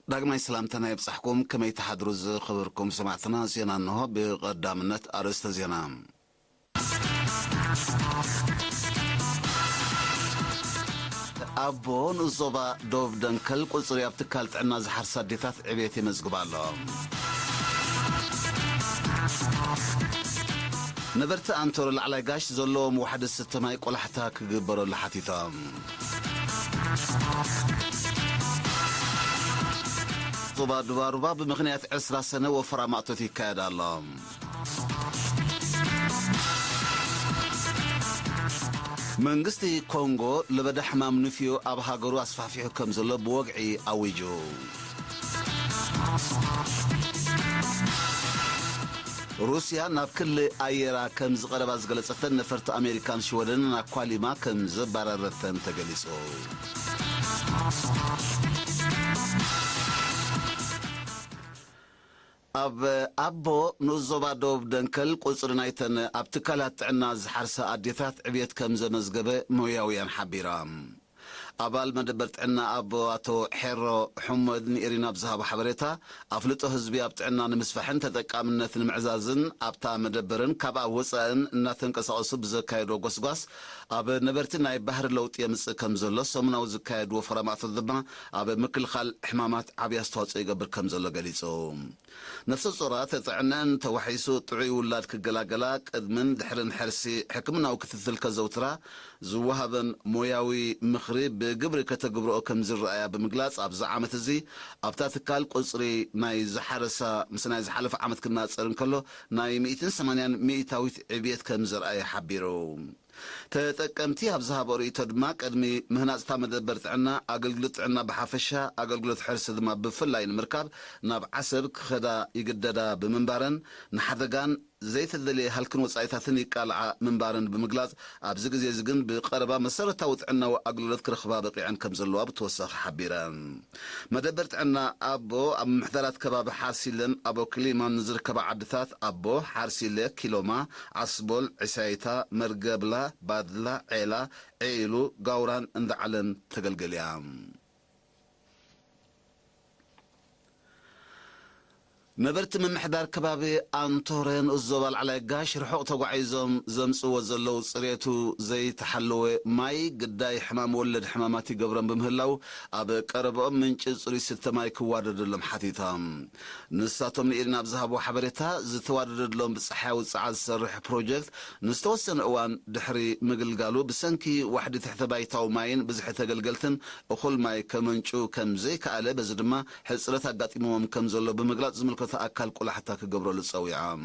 ዳግማይ ሰላምታና ይብጻሕኩም። ከመይ ትሓድሩ ዝኸበርኩም ሰማዕትና? ዜና እንሆ። ብቐዳምነት ኣርእስተ ዜና። ኣቦ ንዞባ ዶብ ደንከል ቁጽሪ ኣብ ትካል ጥዕና ዝሓርሳ ኣዴታት ዕብየት የመዝግባ ኣሎ። ነበርቲ ኣንቶሮ ላዕላይ ጋሽ ዘለዎም ዋሕዲ ስተ ማይ ቆላሕታ ክግበረሉ ሓቲቶም። ዞባ ዱባሩባ ብምኽንያት ዕስራ ሰነ ወፈራ ማእቶት ይካየድ ኣሎ። መንግስቲ ኮንጎ ለበዳ ሕማም ንፍዮ ኣብ ሃገሩ ኣስፋሕፊሑ ከም ዘሎ ብወግዒ ኣዊጁ። ሩስያ ናብ ክሊ ኣየራ ከም ዝቐረባ ዝገለጸተን ነፈርቲ ኣሜሪካን ሽወደንን ኣኳሊማ ከም ዘባረረተን ተገሊጹ። ኣብ ኣቦ ንኡስ ዞባ ደቡብ ደንከል ቁጽሪ ናይተን ኣብ ትካላት ጥዕና ዝሓርሳ ኣዴታት ዕብየት ከም ዘመዝገበ ሞያውያን ሓቢሮም። ኣባል መደበር ጥዕና ኣቦ ኣቶ ሔሮ ሑመድ ንኤሪና ብዝሃቦ ሓበሬታ፣ ኣፍልጦ ህዝቢ ኣብ ጥዕና ንምስፋሕን ተጠቃምነት ንምዕዛዝን ኣብታ መደበርን ካብኣ ወጻእን እናተንቀሳቐሱ ብዘካየድዎ ጎስጓስ ኣብ ነበርቲ ናይ ባህሪ ለውጢ የምጽእ ከም ዘሎ፣ ሰሙናዊ ዝካየድ ወፈራ ማእቶት ድማ ኣብ ምክልኻል ሕማማት ዓብዪ ኣስተዋጽኦ ይገብር ከም ዘሎ ገሊጹ። ነፍሰ ጾራት ጥዕነን ተዋሒሱ ጥዑይ ውላድ ክገላገላ ቅድምን ድሕርን ሕርሲ ሕክምናዊ ክትትል ከዘውትራ ዝወሃበን ሞያዊ ምኽሪ ብግብሪ ከተግብርኦ ከም ዝረኣያ ብምግላጽ፣ ኣብዚ ዓመት እዚ ኣብታ ትካል ቁጽሪ ናይ ዝሓረሳ ምስ ናይ ዝሓለፈ ዓመት ክናጸር እንከሎ ናይ ሚእትን ሰማንያን ሚእታዊት ዕብየት ከም ዘርኣየ ሓቢሩ። ተጠቀምቲ ኣብ ዝሃቦ ርእይቶ ድማ፣ ቅድሚ ምህናጽ እታ መደበር ጥዕና፣ ኣገልግሎት ጥዕና ብሓፈሻ፣ ኣገልግሎት ሕርሲ ድማ ብፍላይ ንምርካብ ናብ ዓሰብ ክኸዳ ይግደዳ ብምንባረን፣ ንሓደጋን ዘይተደልየ ሃልክን ወጻኢታትን ይቃልዓ ምንባረን ብምግላጽ፣ ኣብዚ ግዜ እዚ ግን ብቐረባ መሰረታዊ ጥዕናዊ ኣገልግሎት ክረኽባ በቒዐን ከም ዘለዋ ብተወሳኺ ሓቢረን። መደበር ጥዕና ኣቦ ኣብ ምምሕዳራት ከባቢ ሓርሲለን ኣቦ ክሊማን ንዝርከባ ዓድታት ኣቦ፣ ሓርሲለ፣ ኪሎማ፣ ዓስቦል፣ ዕሳይታ፣ መርገብላ፣ ባድላ፣ ዔላ፣ ዔኢሉ፣ ጋውራን እንዳዓለን ተገልገል እያ። ነበርቲ ምምሕዳር ከባቢ ኣንቶረ ንኡስ ዞባ ላዕላይ ጋሽ ርሑቕ ተጓዒዞም ዘምጽእዎ ዘለዉ ጽሬቱ ዘይተሓለወ ማይ ግዳይ ሕማም ወለድ ሕማማት ይገብሮም ብምህላው ኣብ ቀረብኦም ምንጪ ጽሩይ ስተ ማይ ክዋደደሎም ሓቲቶም። ንሳቶም ንኢድና ኣብ ዝሃብዎ ሓበሬታ፣ ዝተዋደደሎም ብጸሓያዊ ጸዓት ዝሰርሕ ፕሮጀክት ንዝተወሰነ እዋን ድሕሪ ምግልጋሉ ብሰንኪ ዋሕዲ ትሕተ ባይታዊ ማይን ብዝሒ ተገልገልትን እኹል ማይ ከመንጩ ከም ዘይከኣለ፣ በዚ ድማ ሕጽረት ኣጋጢምዎም ከም ዘሎ ብምግላጽ ዝምልከቶ ኣካል ቆላሕታ ክገብረሉ ጸዊዖም።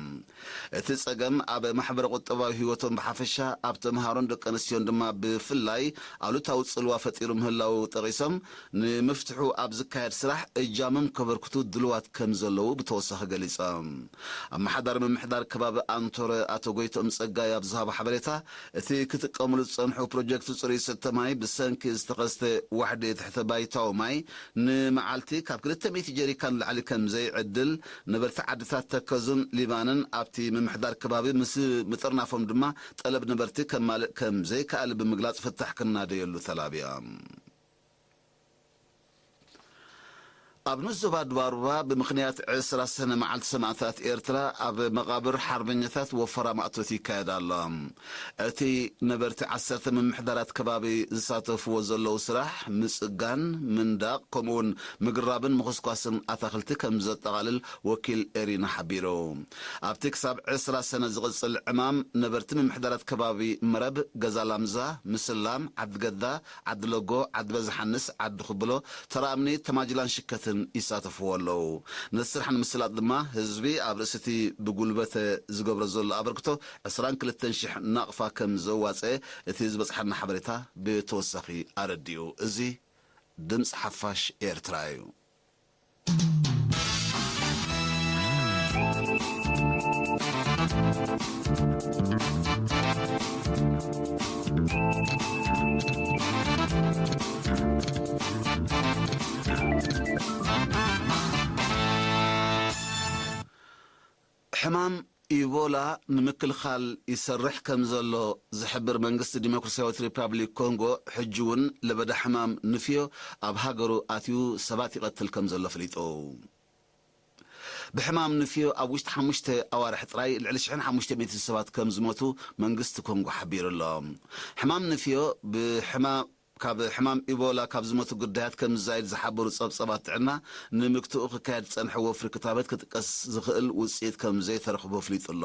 እቲ ጸገም ኣብ ማሕበረ ቁጠባዊ ህይወቶም ብሓፈሻ፣ ኣብ ተምሃሮን ደቂ ኣንስትዮን ድማ ብፍላይ ኣሉታዊ ጽልዋ ፈጢሩ ምህላዉ ጠቒሶም፣ ንምፍትሑ ኣብ ዝካየድ ስራሕ እጃሞም ከበርክቱ ድልዋት ከም ዘለዉ ብተወሳኺ ገሊጾም። ኣመሓዳሪ ምምሕዳር ከባቢ ኣንቶረ ኣቶ ጎይትኦም ጸጋይ ኣብ ዝሃቦ ሓበሬታ፣ እቲ ክጥቀምሉ ዝጸንሑ ፕሮጀክት ጽሩይ ስተ ማይ ብሰንኪ ዝተኸስተ ዋሕዲ ትሕተ ባይታዊ ማይ ንመዓልቲ ካብ ክልተ ሚእቲ ጀሪካን ንላዕሊ ከም ዘይዕድል፣ ነበርቲ ዓድታት ተከዙን ሊባንን ኣብቲ ምምሕዳር ከባቢ ምስ ምጥርናፎም ድማ ጠለብ ነበርቲ ከማልእ ከም ዘይከኣል ብምግላጽ ፍታሕ ክናደየሉ ተላብዮም። ኣብ ንኡስ ዞባ ድባርባ ብምኽንያት ዕስራ ሰነ መዓልቲ ሰማእታት ኤርትራ ኣብ መቓብር ሓርበኛታት ወፈራ ማእቶት ይካየድ ኣሎ። እቲ ነበርቲ ዓሰርተ ምምሕዳራት ከባቢ ዝሳተፍዎ ዘለዉ ስራሕ ምጽጋን፣ ምንዳቕ፣ ከምኡውን ምግራብን ምኹስኳስን ኣታኽልቲ ከም ዘጠቓልል ወኪል ኤሪና ሓቢሩ። ኣብቲ ክሳብ ዕስራ ሰነ ዝቕጽል ዕማም ነበርቲ ምምሕዳራት ከባቢ መረብ፣ ገዛ ላምዛ፣ ምስላም፣ ዓዲ ገዳ፣ ዓዲ ለጎ፣ ዓዲ በዝሓንስ፣ ዓዲ ኩብሎ፣ ተራ እምኒ፣ ተማጅላን ሽከትን ይሳተፍዎ ኣለዉ። ነቲ ስራሕ ንምስላጥ ድማ ህዝቢ ኣብ ርእሲ እቲ ብጉልበተ ዝገብሮ ዘሎ ኣበርክቶ ዕስራን ክልተን ሽሕ ናቕፋ ከም ዘዋጸ እቲ ዝበጽሓና ሓበሬታ ብተወሳኺ ኣረዲኡ። እዚ ድምጺ ሓፋሽ ኤርትራ እዩ። ሕማም ኢቦላ ንምክልኻል ይሰርሕ ከም ዘሎ ዝሕብር መንግስቲ ዲሞክራሲያዊት ሪፓብሊክ ኮንጎ፣ ሕጂ እውን ለበዳ ሕማም ንፍዮ ኣብ ሃገሩ ኣትዩ ሰባት ይቐትል ከም ዘሎ ኣፍሊጡ። ብሕማም ንፍዮ ኣብ ውሽጢ ሓሙሽተ ኣዋርሕ ጥራይ ልዕሊ ሽሕን ሓሙሽተ ሚእትን ሰባት ከም ዝሞቱ መንግስቲ ኮንጎ ሓቢሩ ኣሎ። ሕማም ንፍዮ ብሕማ-፣ ካብ ሕማም ኢቦላ ካብ ዝሞቱ ግዳያት ከም ዝዛይድ ዝሓበሩ ጸብጸባት ጥዕና፣ ንምግትኡ ክካየድ ዝጸንሐ ወፍሪ ክታበት ክጥቀስ ዝኽእል ውጽኢት ከም ዘይተረኽቦ ኣፍሊጡ ኣሎ።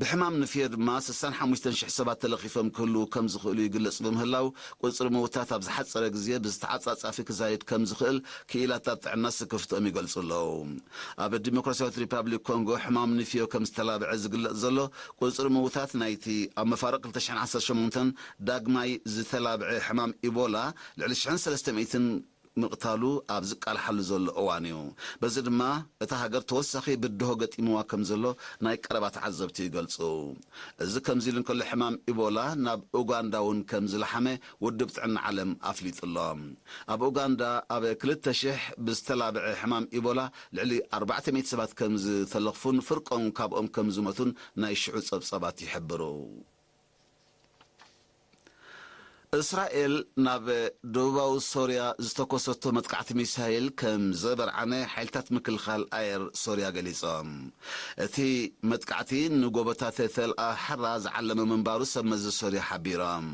ብሕማም ንፍዮ ድማ ስሳን ሓሙሽተን ሽሕ ሰባት ተለኺፎም ክህልዉ ከም ዝኽእሉ ይግለጽ ብምህላው፣ ቁጽሪ ምውታት ኣብ ዝሓጸረ ግዜ ብዝተዓጻጻፊ ክዛይድ ከም ዝኽእል ክኢላታት ጥዕና ስክፍትኦም ይገልጹ ኣለዉ። ኣብ ዲሞክራሲያዊት ሪፓብሊክ ኮንጎ ሕማም ንፍዮ ከም ዝተላብዐ ዝግለጽ ዘሎ ቁጽሪ ምውታት ናይቲ ኣብ መፋርቕ ክልተ ሽሕን ዓሰርተ ሸሞንተን ዳግማይ ዝተላብዐ ሕማም ኢቦላ ልዕሊ ሽሕን ሰለስተ ሚእትን ምቕታሉ ኣብ ዝቃልሓሉ ዘሎ እዋን እዩ። በዚ ድማ እታ ሃገር ተወሳኺ ብድሆ ገጢምዋ ከም ዘሎ ናይ ቀረባ ተዓዘብቲ ይገልጹ። እዚ ከምዚ ኢሉ እንከሎ፣ ሕማም ኢቦላ ናብ ኡጋንዳ እውን ከም ዝለሓመ ውድብ ጥዕና ዓለም ኣፍሊጡ ኣሎ። ኣብ ኡጋንዳ ኣብ ክልተ ሽሕ ብዝተላብዐ ሕማም ኢቦላ ልዕሊ ኣርባዕተ ሚእቲ ሰባት ከም ዝተለኽፉን ፍርቆም ካብኦም ከም ዝሞቱን ናይ ሽዑ ጸብጻባት ይሕብሩ። እስራኤል ናብ ደቡባዊ ሶርያ ዝተኮሰቶ መጥቃዕቲ ሚሳይል ከም ዘበርዓነ ሓይልታት ምክልኻል ኣየር ሶርያ ገሊጾም። እቲ መጥቃዕቲ ንጎቦታት ተል ኣል ሓራ ዝዓለመ ምንባሩ ሰብ መዚ ሶርያ ሓቢሮም።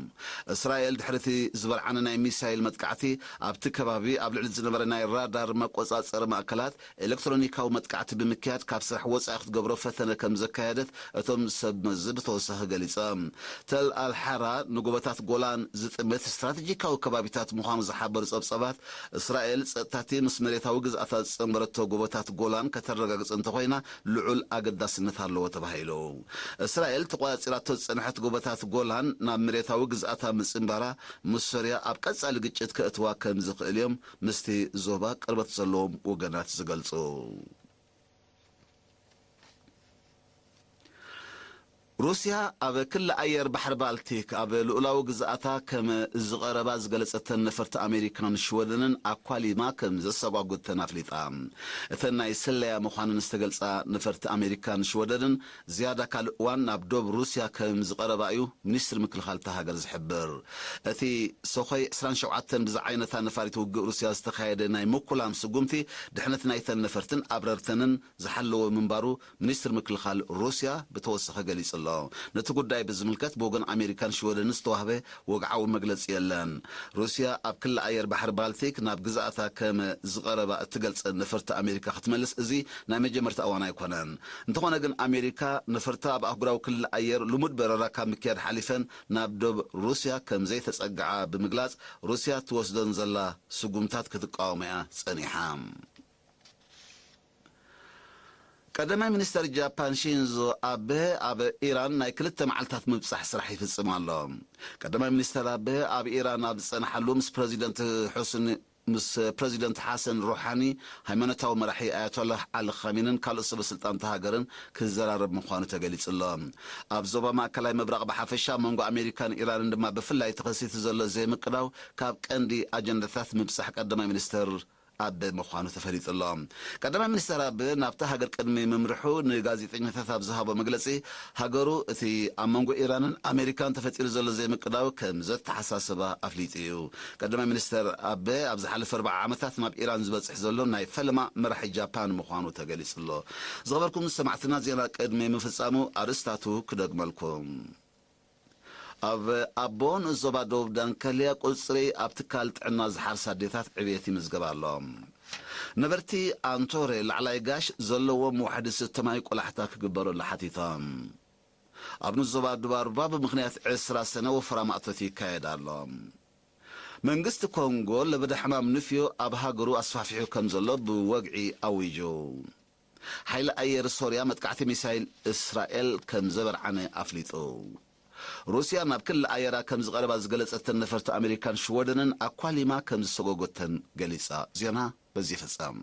እስራኤል ድሕሪ እቲ ዝበርዓነ ናይ ሚሳይል መጥቃዕቲ ኣብቲ ከባቢ ኣብ ልዕሊ ዝነበረ ናይ ራዳር መቆጻጸሪ ማእከላት ኤሌክትሮኒካዊ መጥቃዕቲ ብምክያድ ካብ ስራሕ ወጻኢ ክትገብሮ ፈተነ ከም ዘካየደት እቶም ሰብ መዚ ብተወሳኺ ገሊጾም። ተል ኣልሓራ ንጎቦታት ጎላን ዝጥምት ስትራቴጂካዊ ከባቢታት ምዃኑ ዝሓበሩ ጸብጸባት፣ እስራኤል ጸጥታቲ ምስ መሬታዊ ግዝኣታ ዝጸንበረቶ ጎቦታት ጎላን ከተረጋግጽ እንተኾይና ልዑል ኣገዳስነት ኣለዎ ተባሂሉ። እስራኤል ተቆጻጺራቶ ዝጸንሐት ጎቦታት ጎላን ናብ መሬታዊ ግዝኣታ ምጽንባራ ምስ ሶርያ ኣብ ቀጻሊ ግጭት ከእትዋ ከም ዝኽእል እዮም ምስቲ ዞባ ቅርበት ዘለዎም ወገናት ዝገልጹ። ሩስያ ኣብ ክሊ ኣየር ባሕሪ ባልቲክ ኣብ ልኡላዊ ግዝኣታ ከም ዝቐረባ ዝገለጸተን ነፈርቲ ኣሜሪካን ሽወደንን ኣኳሊማ ከም ዘሰጓጉተን ኣፍሊጣ። እተን ናይ ስለያ ምዃነን ዝተገልጻ ነፈርቲ ኣሜሪካን ሽወደንን ዝያዳ ካልእ እዋን ናብ ዶብ ሩስያ ከም ዝቐረባ እዩ ሚኒስትሪ ምክልኻል እታ ሃገር ዝሕብር። እቲ ሶኾይ ዕስራን ሸውዓተን ብዝዓይነታ ነፋሪት ውግእ ሩስያ ዝተኻየደ ናይ ምኩላም ስጉምቲ ድሕነት ናይተን ነፈርትን ኣብረርተንን ዝሓለወ ምንባሩ ሚኒስትሪ ምክልኻል ሩስያ ብተወሰኸ ገሊጹ ኣሎ። ነቲ ጉዳይ ብዝምልከት ብወገን ኣሜሪካን ሽወደንን ዝተዋህበ ወግዓዊ መግለጺ የለን። ሩስያ ኣብ ክሊ ኣየር ባሕሪ ባልቲክ ናብ ግዝኣታ ከም ዝቐረባ እትገልጸን ነፈርቲ ኣሜሪካ ክትመልስ እዚ ናይ መጀመርታ እዋን ኣይኮነን። እንተኾነ ግን ኣሜሪካ ነፈርታ ኣብ ኣህጉራዊ ክሊ ኣየር ልሙድ በረራ ካብ ምክያድ ሓሊፈን ናብ ዶብ ሩስያ ከም ዘይተጸግዓ ብምግላጽ ሩስያ ትወስደን ዘላ ስጉምታት ክትቃወም እያ ጸኒሓ። ቀዳማይ ሚኒስተር ጃፓን ሺንዞ ኣበ ኣብ ኢራን ናይ ክልተ መዓልታት ምብጻሕ ስራሕ ይፍጽም ኣሎ። ቀዳማይ ሚኒስተር ኣበ ኣብ ኢራን ኣብ ዝጸንሓሉ ምስ ፕረዚደንት ሑስኒ ምስ ፕረዚደንት ሓሰን ሩሓኒ፣ ሃይማኖታዊ መራሒ ኣያቶላህ ዓሊ ኻሚንን ካልኦት ሰበ ስልጣን እታ ሃገርን ክዘራረብ ምዃኑ ተገሊጹ ኣሎ። ኣብ ዞባ ማእከላይ ምብራቕ ብሓፈሻ፣ መንጎ ኣሜሪካን ኢራንን ድማ ብፍላይ ተኸሲቱ ዘሎ ዘይምቅዳው ካብ ቀንዲ ኣጀንዳታት ምብጻሕ ቀዳማይ ሚኒስተር ኣበ ምዃኑ ተፈሊጡ ኣሎ። ቀዳማይ ሚኒስተር ኣበ ናብታ ሃገር ቅድሚ ምምርሑ ንጋዜጠኛታት ኣብ ዝሃቦ መግለጺ፣ ሃገሩ እቲ ኣብ መንጎ ኢራንን ኣሜሪካን ተፈጢሩ ዘሎ ዘይምቅዳው ከም ዘተሓሳስባ ኣፍሊጡ እዩ። ቀዳማይ ሚኒስተር ኣበ ኣብ ዝሓለፈ ኣርብዓ ዓመታት ናብ ኢራን ዝበጽሕ ዘሎ ናይ ፈለማ መራሒ ጃፓን ምዃኑ ተገሊጹ ኣሎ። ዝኸበርኩም ሰማዕትና፣ ዜና ቅድሚ ምፍጻሙ ኣርእስታቱ ክደግመልኩም። ኣብ ኣቦ ንኡስ ዞባ ደቡብ ዳንከልያ ቁጽሪ ኣብ ትካል ጥዕና ዝሓርሳ ኣዴታት ዕብየት ይምዝገብ ኣሎ። ነበርቲ ኣንቶሬ ላዕላይ ጋሽ ዘለዎም ዋሕዲ ስተ ማይ ቆላሕታ ክግበረሉ ሓቲቶም። ኣብ ንኡስ ዞባ ዱባርባ ብምኽንያት ዕስራ ሰነ ወፈራ ማእቶት ይካየድ ኣሎ። መንግስቲ ኮንጎ ለበዳ ሕማም ንፍዮ ኣብ ሃገሩ ኣስፋፊሑ ከም ዘሎ ብወግዒ ኣዊጁ። ሓይሊ ኣየር ሶርያ መጥቃዕቲ ሚሳይል እስራኤል ከም ዘበርዓነ ኣፍሊጡ። ሩስያ ናብ ክሊ ኣየራ ከም ዝቐረባ ዝገለጸተን ነፈርቲ ኣሜሪካን ሽወደንን ኣኳሊማ ከም ዝሰጎጎተን ገሊጻ። ዜና በዚ ይፍጸም።